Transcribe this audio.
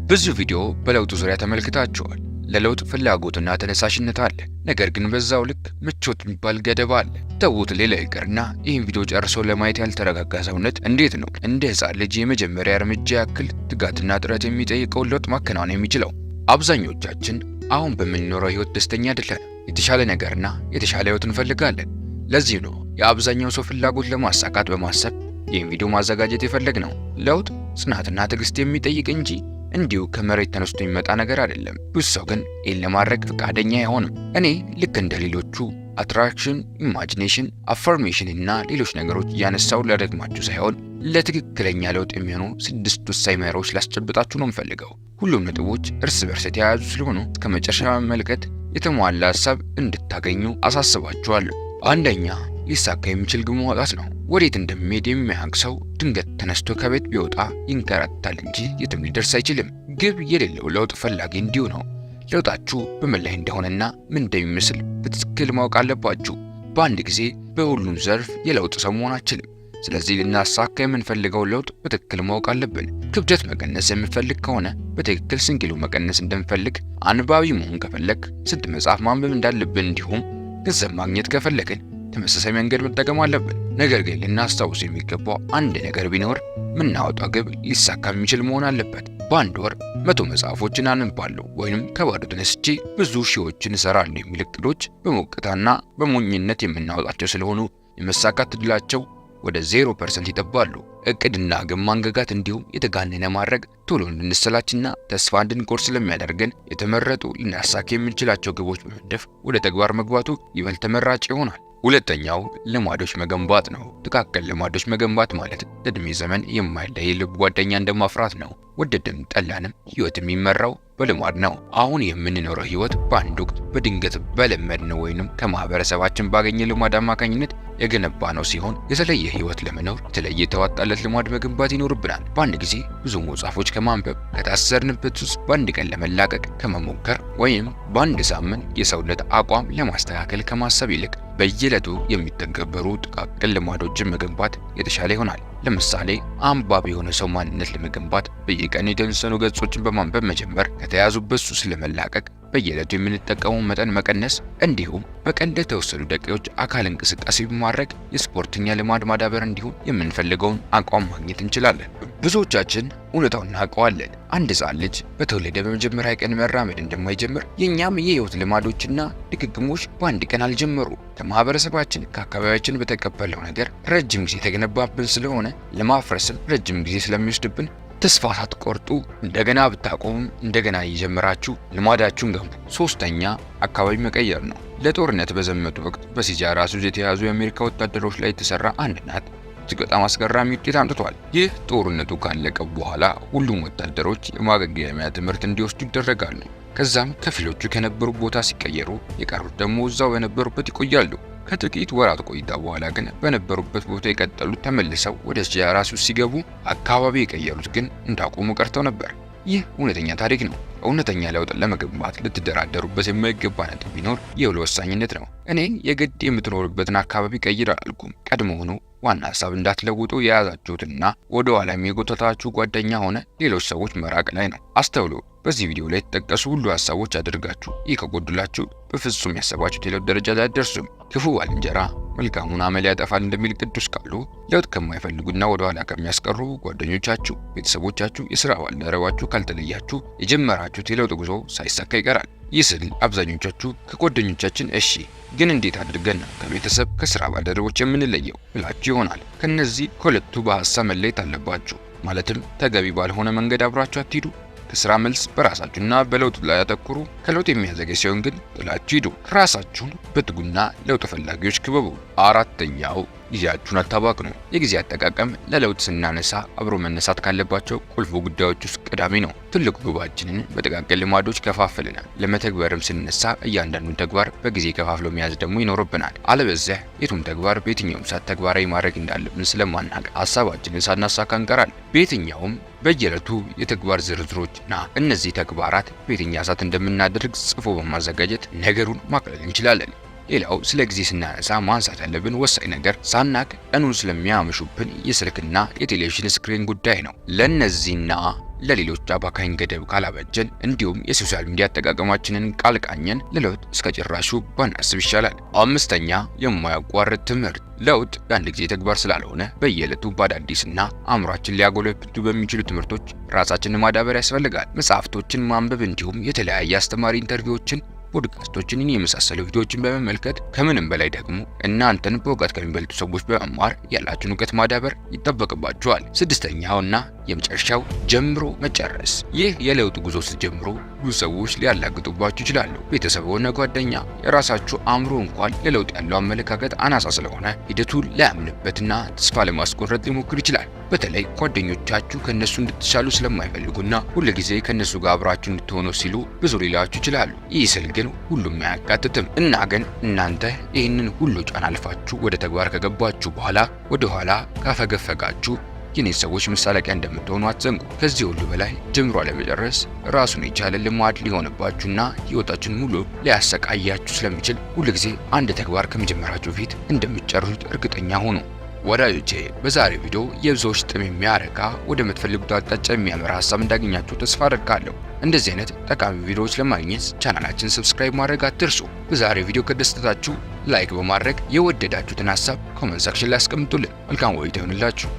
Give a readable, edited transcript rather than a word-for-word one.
ብዙ ቪዲዮ በለውጡ ዙሪያ ተመልክታችኋል። ለለውጥ ፍላጎትና ተነሳሽነት አለ። ነገር ግን በዛው ልክ ምቾት የሚባል ገደብ አለ። ተዉት፣ ሌላ ይቅርና ይህን ቪዲዮ ጨርሶ ለማየት ያልተረጋጋ ሰውነት እንዴት ነው እንደ ሕፃን ልጅ የመጀመሪያ እርምጃ ያክል ትጋትና ጥረት የሚጠይቀውን ለውጥ ማከናወን የሚችለው? አብዛኞቻችን አሁን በምንኖረው ህይወት ደስተኛ አይደለንም። የተሻለ ነገርና የተሻለ ህይወት እንፈልጋለን። ለዚህ ነው የአብዛኛው ሰው ፍላጎት ለማሳካት በማሰብ ይህን ቪዲዮ ማዘጋጀት የፈለግነው። ለውጥ ጽናትና ትዕግስት የሚጠይቅ እንጂ እንዲሁ ከመሬት ተነስቶ የሚመጣ ነገር አይደለም። ብዙ ሰው ግን ይህን ለማድረግ ፈቃደኛ አይሆንም። እኔ ልክ እንደ ሌሎቹ attraction፣ imagination፣ affirmation እና ሌሎች ነገሮች እያነሳው ላደግማችሁ ሳይሆን ለትክክለኛ ለውጥ የሚሆኑ ስድስት ወሳኝ መርሆች ላስጨብጣችሁ ነው የምፈልገው። ሁሉም ነጥቦች እርስ በርስ የተያያዙ ስለሆኑ እስከ መጨረሻ መመልከት የተሟላ ሀሳብ እንድታገኙ አሳስባችኋለሁ። አንደኛ፣ ሊሳካ የሚችል ግብ ማውጣት ነው። ወዴት እንደሚሄድ የማያውቅ ሰው ድንገት ተነስቶ ከቤት ቢወጣ ይንከራተታል እንጂ የትም ሊደርስ አይችልም። ግብ የሌለው ለውጥ ፈላጊ እንዲሁ ነው። ለውጣችሁ በምን ላይ እንደሆነና ምን እንደሚመስል በትክክል ማወቅ አለባችሁ። በአንድ ጊዜ በሁሉም ዘርፍ የለውጥ ሰው መሆን አትችልም። ስለዚህ ልናሳካ የምንፈልገው ለውጥ በትክክል ማወቅ አለብን። ክብደት መቀነስ የምንፈልግ ከሆነ በትክክል ስንት ኪሎ መቀነስ እንደምንፈልግ፣ አንባቢ መሆን ከፈለግ ስንት መጽሐፍ ማንበብ እንዳለብን፣ እንዲሁም ገንዘብ ማግኘት ከፈለግን ተመሳሳይ መንገድ መጠቀም አለብን። ነገር ግን ልናስታውስ የሚገባው አንድ ነገር ቢኖር የምናወጣው ግብ ሊሳካ የሚችል መሆን አለበት። በአንድ ወር 100 መጽሐፎችን አነባለሁ ወይንም ከባዶ ተነስቼ ብዙ ሺዎችን እሰራለሁ የሚል እቅዶች በሞቅታና በሞኝነት የምናወጣቸው ስለሆኑ የመሳካት እድላቸው ወደ 0% ይጠባሉ። እቅድና ግብ ማንገጋት እንዲሁም የተጋነነ ማድረግ ቶሎ እንድንሰላችና ተስፋ እንድንቆርጥ ስለሚያደርገን የተመረጡ ልናሳካ የምንችላቸው ግቦች በመንደፍ ወደ ተግባር መግባቱ ይበልጥ ተመራጭ ይሆናል። ሁለተኛው ልማዶች መገንባት ነው። ጥቃቅን ልማዶች መገንባት ማለት ለዕድሜ ዘመን የማይለይ ልብ ጓደኛ እንደማፍራት ነው። ወደድም ጠላንም ህይወት የሚመራው በልማድ ነው። አሁን የምንኖረው ህይወት በአንድ ወቅት በድንገት በለመድነው ወይንም ከማህበረሰባችን ባገኘ ልማድ አማካኝነት የገነባ ነው ሲሆን የተለየ ህይወት ለመኖር የተለየ የተዋጣለት ልማድ መገንባት ይኖርብናል። በአንድ ጊዜ ብዙ መጽሐፎች ከማንበብ፣ ከታሰርንበት ውስጥ በአንድ ቀን ለመላቀቅ ከመሞከር ወይም በአንድ ሳምንት የሰውነት አቋም ለማስተካከል ከማሰብ ይልቅ በየዕለቱ የሚተገበሩ ጥቃቅን ልማዶችን መገንባት የተሻለ ይሆናል። ለምሳሌ አንባቢ የሆነ ሰው ማንነት ለመገንባት በየቀኑ የተወሰኑ ገጾችን በማንበብ መጀመር፣ ከተያዙበት ሱስ ለመላቀቅ በየዕለቱ የምንጠቀመው መጠን መቀነስ፣ እንዲሁም በቀን ለተወሰኑ ደቂቃዎች አካል እንቅስቃሴ በማድረግ የስፖርተኛ ልማድ ማዳበር እንዲሁም የምንፈልገውን አቋም ማግኘት እንችላለን። ብዙዎቻችን እውነታውን እናውቀዋለን። አንድ ሕፃን ልጅ በተወለደ በመጀመሪያ ቀን መራመድ እንደማይጀምር የእኛም የህይወት ልማዶችና ድግግሞች በአንድ ቀን አልጀመሩ። ከማህበረሰባችን ከአካባቢያችን በተቀበለው ነገር ረጅም ጊዜ የተገነባብን ስለሆነ ለማፍረስም ረጅም ጊዜ ስለሚወስድብን ተስፋ ሳትቆርጡ እንደገና ብታቆሙም እንደገና እየጀመራችሁ ልማዳችሁን ገንቡ። ሶስተኛ፣ አካባቢ መቀየር ነው። ለጦርነት በዘመቱ ወቅት በሲጃራ ሱስ የተያዙ የአሜሪካ ወታደሮች ላይ የተሰራ አንድ ጥናት እጅግ በጣም አስገራሚ ውጤት አምጥቷል። ይህ ጦርነቱ ካለቀ በኋላ ሁሉም ወታደሮች የማገገሚያ ትምህርት እንዲወስዱ ይደረጋሉ። ከዛም ከፊሎቹ ከነበሩ ቦታ ሲቀየሩ፣ የቀሩት ደግሞ እዛው በነበሩበት ይቆያሉ። ከጥቂት ወራት ቆይታ በኋላ ግን በነበሩበት ቦታ የቀጠሉት ተመልሰው ወደ ሲጃራ ሱስ ሲገቡ፣ አካባቢ የቀየሩት ግን እንዳቆሙ ቀርተው ነበር። ይህ እውነተኛ ታሪክ ነው። እውነተኛ ለውጥ ለመገንባት ልትደራደሩበት የማይገባ ነጥብ ቢኖር የውል ወሳኝነት ነው። እኔ የግድ የምትኖርበትን አካባቢ ቀይር አላልኩም። ቀድሞውኑ ዋና ሀሳብ እንዳትለውጡ የያዛችሁትና ወደ ኋላ የሚጎተታችሁ ጓደኛ ሆነ ሌሎች ሰዎች መራቅ ላይ ነው። አስተውሉ። በዚህ ቪዲዮ ላይ የተጠቀሱ ሁሉ ሀሳቦች አድርጋችሁ ይህ ከጎደላችሁ በፍጹም ያሰባችሁት የለውጥ ደረጃ ላይ አትደርሱም። ክፉ ባልንጀራ መልካሙን አመል ያጠፋል እንደሚል ቅዱስ ቃሉ ለውጥ ከማይፈልጉና ወደ ኋላ ከሚያስቀሩ ጓደኞቻችሁ፣ ቤተሰቦቻችሁ፣ የስራ ባልደረባችሁ ካልተለያችሁ የጀመራችሁት የለውጥ ጉዞ ሳይሳካ ይቀራል። ይህ ስል አብዛኞቻችሁ ከጓደኞቻችን እሺ ግን እንዴት አድርገን ነው ከቤተሰብ ከስራ ባልደረቦች የምንለየው ብላችሁ ይሆናል። ከነዚህ ከሁለቱ በሀሳብ መለየት አለባችሁ። ማለትም ተገቢ ባልሆነ መንገድ አብራችሁ አትሂዱ። ከስራ መልስ በራሳችሁና በለውጥ ላይ ያተኩሩ። ከለውጥ የሚያዘገይ ሲሆን ግን ጥላችሁ ሂዱ። ራሳችሁን በትጉና ለውጥ ፈላጊዎች ክበቡ። አራተኛው ጊዜያችሁን አታባክኑ። የጊዜ አጠቃቀም ለለውጥ ስናነሳ አብሮ መነሳት ካለባቸው ቁልፍ ጉዳዮች ውስጥ ቀዳሚ ነው። ትልቁ ግባችንን በጥቃቅን ልማዶች ከፋፍለናል። ለመተግበርም ስንነሳ እያንዳንዱን ተግባር በጊዜ ከፋፍሎ መያዝ ደግሞ ይኖርብናል። አለበዚያ የቱም ተግባር በየትኛውም ሰዓት ተግባራዊ ማድረግ እንዳለብን ስለማናውቅ ሀሳባችንን ሳናሳካ እንቀራለን። በየትኛውም በየዕለቱ የተግባር ዝርዝሮችና እነዚህ ተግባራት በየትኛው ሰዓት እንደምናደርግ ጽፎ በማዘጋጀት ነገሩን ማቅለል እንችላለን። ሌላው ስለ ጊዜ ስናነሳ ማንሳት ያለብን ወሳኝ ነገር ሳናቅ ቀኑን ስለሚያመሹብን የስልክና የቴሌቪዥን screen ጉዳይ ነው። ለእነዚህና ለሌሎች አባካኝ ገደብ ካላበጀን እንዲሁም የ social media አጠቃቀማችንን ካልቃኘን ለለውጥ እስከ ጭራሹ ባናስብ ይሻላል። አምስተኛ፣ የማያቋርጥ ትምህርት። ለውጥ የአንድ ጊዜ ተግባር ስላልሆነ በየዕለቱ በአዳዲስና አእምሯችን ሊያጎለብቱ በሚችሉ ትምህርቶች ራሳችንን ማዳበር ያስፈልጋል። መጽሐፍቶችን ማንበብ እንዲሁም የተለያየ አስተማሪ interview ዎችን፣ ፖድካስቶችን የመሳሰሉ ቪዲዮዎችን በመመልከት፣ ከምንም በላይ ደግሞ እናንተን በእውቀት ከሚበልጡ ሰዎች በመማር ያላችሁን እውቀት ማዳበር ይጠበቅባችኋል። ስድስተኛውና የመጨረሻው ጀምሮ መጨረስ። ይህ የለውጥ ጉዞ ስትጀምሩ ብዙ ሰዎች ሊያላግጡባችሁ ይችላሉ። ቤተሰብ ሆነ ጓደኛ፣ የራሳችሁ አእምሮ እንኳን ለለውጥ ያለው አመለካከት አናሳ ስለሆነ ሂደቱ ላያምንበትና ተስፋ ለማስቆረጥ ሊሞክር ይችላል። በተለይ ጓደኞቻችሁ ከነሱ እንድትሻሉ ስለማይፈልጉና ሁልጊዜ ከነሱ ጋር አብራችሁ እንድትሆኑ ሲሉ ብዙ ሊላችሁ ይችላሉ። ይህ ስል ግን ሁሉም አያካትትም እና ግን እናንተ ይህንን ሁሉ ጫና አልፋችሁ ወደ ተግባር ከገባችሁ በኋላ ወደ ኋላ ካፈገፈጋችሁ የኔ ሰዎች መሳለቂያ እንደምትሆኑ አትዘንጉ። ከዚህ ሁሉ በላይ ጀምሮ አለመጨረስ ራሱን የቻለ ልማድ ሊሆንባችሁና ሕይወታችሁን ሙሉ ሊያሰቃያችሁ ስለሚችል ሁልጊዜ አንድ ተግባር ከመጀመራችሁ በፊት እንደምትጨርሱት እርግጠኛ ሁኑ። ወዳጆቼ፣ በዛሬው ቪዲዮ የብዙዎች ጥም የሚያረካ፣ ወደ ምትፈልጉት አቅጣጫ የሚያመራ ሀሳብ እንዳገኛችሁ ተስፋ አደርጋለሁ። እንደዚህ አይነት ጠቃሚ ቪዲዮዎች ለማግኘት ቻናላችን subscribe ማድረግ አትርሱ። በዛሬው ቪዲዮ ከደሰታችሁ like በማድረግ የወደዳችሁትን ሀሳብ comment section ላይ አስቀምጡልን። መልካም ቆይታ ይሁንላችሁ።